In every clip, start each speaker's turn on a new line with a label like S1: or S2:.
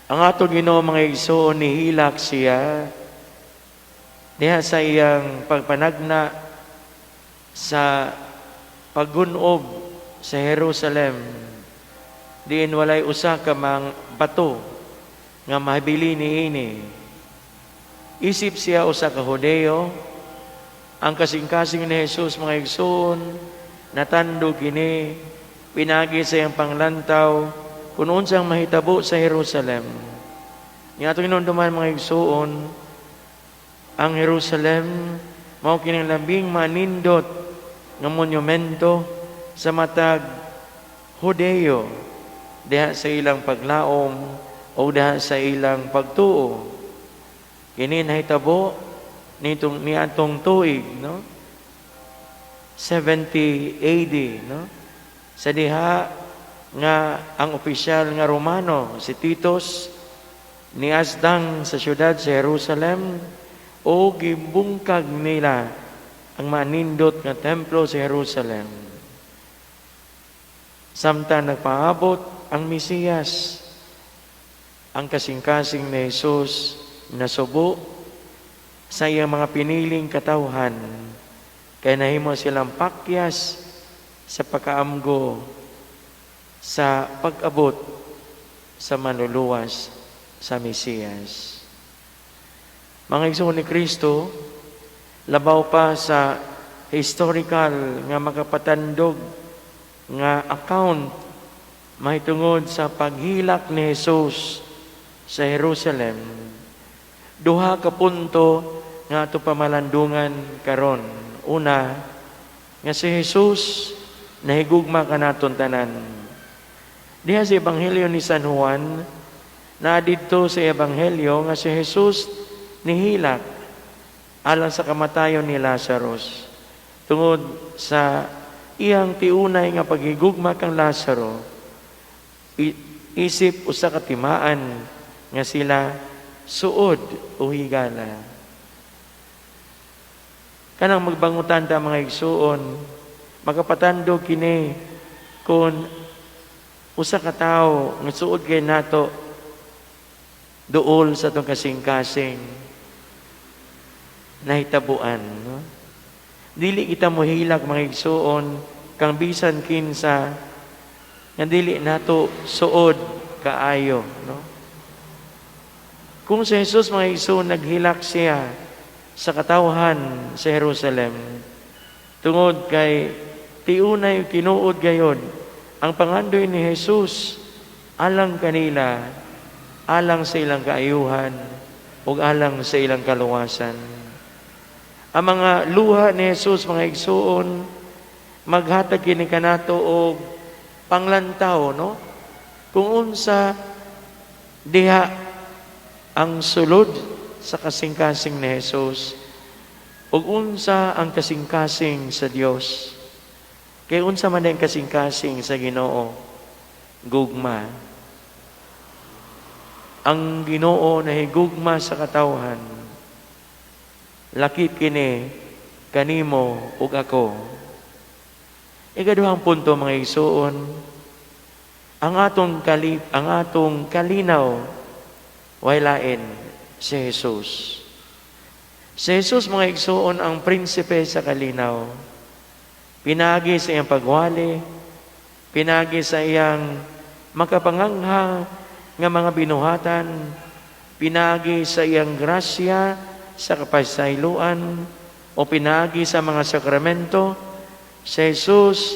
S1: Ang atong Ginoo, mga igsoon, nihilak siya diha sa iyang pagpanagna sa paggunob sa Jerusalem, diin walay usa ka mang bato nga mahabilin niini. Isip siya usa ka Hudeo, ang kasing-kasing ni Jesus, mga igsoon, natandog kini pinagi sa iyang panglantaw kung unsang mahitabo sa Jerusalem. Nga atong hinumduman, mga igsoon, ang Jerusalem mao kining labing manindot nga monumento sa matag Hudeo diha sa ilang paglaom o diha sa ilang pagtuo. Kini nahitabo nitong niadtong tuig, no, 70 AD, no, sa diha nga ang opisyal nga Romano, si Titus, niasdang sa syudad sa Jerusalem o gibungkag nila ang manindot nga templo sa Jerusalem. Samtang nagpaabot ang Mesiyas, ang kasing-kasing ni Jesus nasubo sa iyang mga piniling katawhan kay nahimo silang pakyas sa pagkaamgo sa pag-abot sa Manluluwas, sa Mesiyas. Mga igsoon ni Kristo, labaw pa sa historical nga makapatandog nga account mahitungod sa paghilak ni Jesus sa Jerusalem, duha ka punto nga ato pamalandungan karon. Una, nga si Jesus nahigugma kanaton tanan. Diha sa Ebanghelyo ni San Juan, na didto sa Ebanghelyo nga si Jesus nihilak alang sa kamatayon ni Lazarus. Tungod sa iyang tiunay nga paghigugma kang Lazaro, isip usa ka timaan nga sila suod o higala. Kanang magbangutan ta, mga igsuon, makapatandog kini kung usa ka tawo nga suod kay nato, duol sa atong kasing-kasing, nahitabuan, no? Dili kita mohilak, mga igsuon, kang bisan kinsa nga dili nato suod kaayo, no? Kung si Jesus, mga igsuon, naghilak siya sa katawhan sa Jerusalem tungod kay tiunay tinuod gayod ang pangandoy ni Jesus alang kanila, alang sa ilang kaayuhan ug alang sa ilang kaluwasan. Ang mga luha ni Jesus, mga igsuon, maghatag kini kanato og panglantaw, no, kung unsa diha ang sulod sa kasing-kasing ni Jesus ug unsa ang kasing-kasing sa Dios. Kay unsa man ang kasing-kasing sa Ginoo? Gugma. Ang Ginoo nahigugma sa katawhan. Lakip kini kanimo ug ako. Ikaduhang punto, mga igsuon, ang atong kalinaw way lain si Jesus. Si Jesus, mga igsuon, ang prinsipe sa kalinaw. Pinagi sa iyang pagwali, pinagi sa iyang makapangangha nga mga binuhatan, pinagi sa iyang grasya sa kapasayloan, o pinagi sa mga sakramento, si Jesus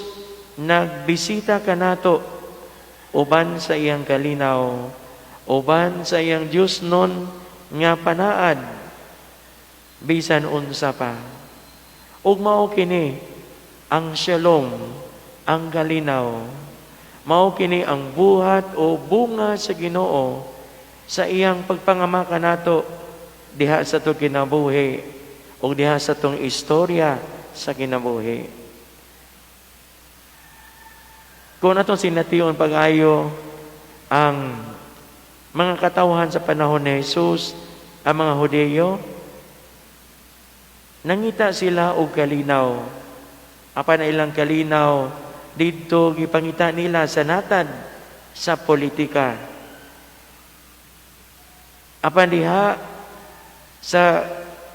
S1: nagbisita kanato uban sa iyang kalinaw, uban sa iyang Diyosnon nga panaad, bisan unsa pa. Ug mao kini ang shalom, ang kalinaw. Mao kini ang buhat o bunga sa Ginoo sa iyang pagpangama kanato diha sa atong kinabuhi o diha sa atong istorya sa kinabuhi. Kung atong sination pag-ayo ang mga katawhan sa panahon ni Jesus, ang mga Hudeo, nangita sila og kalinaw. Apan ang ilang kalinaw didto gipangita nila sa natad sa politika. Apan diha sa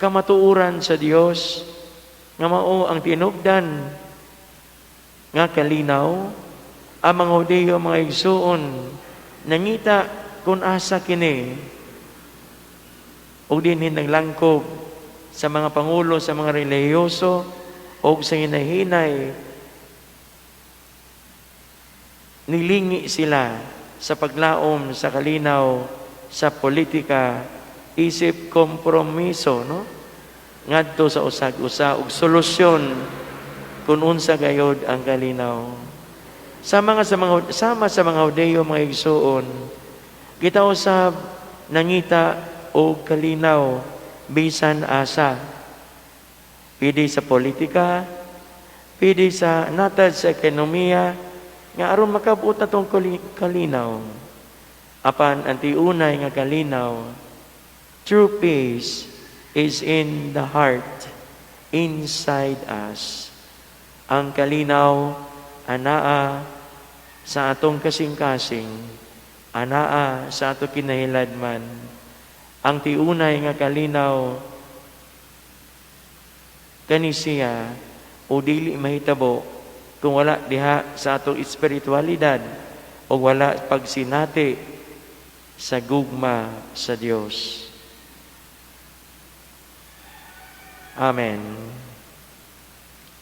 S1: kamatuoran sa Dios nga mao ang tinubdan nga kalinaw, ang mga Hudiyo, mga igsuon, nangita kung asa kini ug dinhin naglangkob sa mga pangulo sa mga relihiyoso ug sa hinahinay nilingi sila sa paglaom sa kalinaw sa politika isip kompromiso, no, ngadto sa usag-usa ug solusyon kung unsa gayod ang kalinaw. Sa mga sama sa mga Hudeyo, mga igsuon, kita usab nangita og kalinaw bisan asa, pwede sa politika, pwede sa natad sa ekonomiya, nga aron makabot na tong kalinaw. Apan ang tiunay nga kalinaw, true peace is in the heart, inside us. Ang kalinaw anaa sa atong kasing-kasing, anaa sa atong kinahiladman. Ang tiunay nga kalinaw kani siya o dili mahitabo kung wala diha sa atong espiritualidad o wala pagsinati sa gugma sa Dios. Amen.